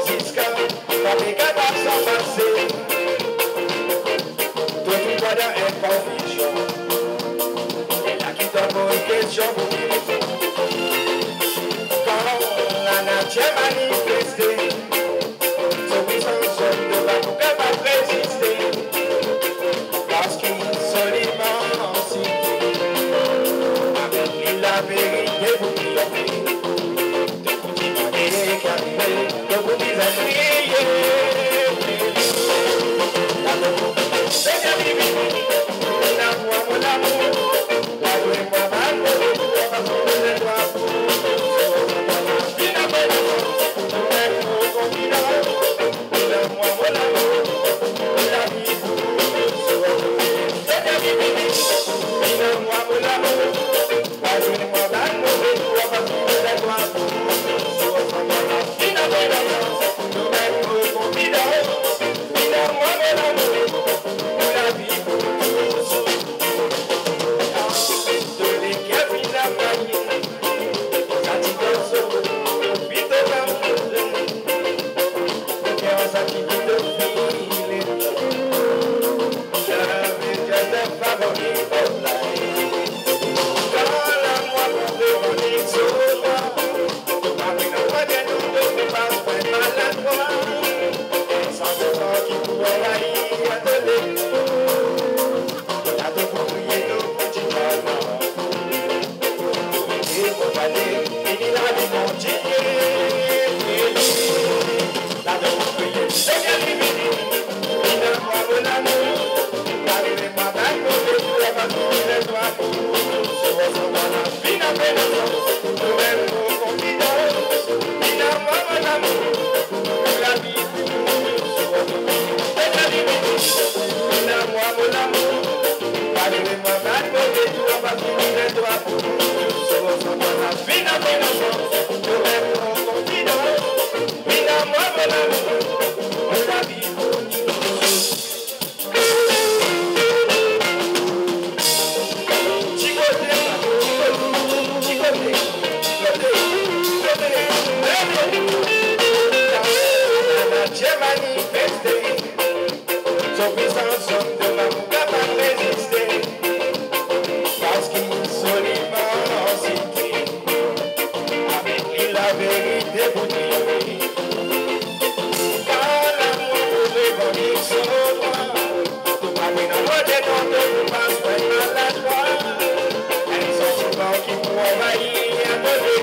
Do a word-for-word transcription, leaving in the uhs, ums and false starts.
Ziska pa pé kapab san pasé. Tout in foi dan in konfizion. É la ki tonm in késtion pou mi. Kan la natir manifesté, son puisans zot pa pou kapab rézisté. Parské son limansité, avèk li la vérité pou triyonfé. Son puisans zot pa pou kapab rézisté. Parské son limansité, avèk li la vérité pou triyonfé. Kar lamour pou révandiksion, tout pa pou nan modèl, tout pa pou maladroi. In santiman ki pou anvayi in koté.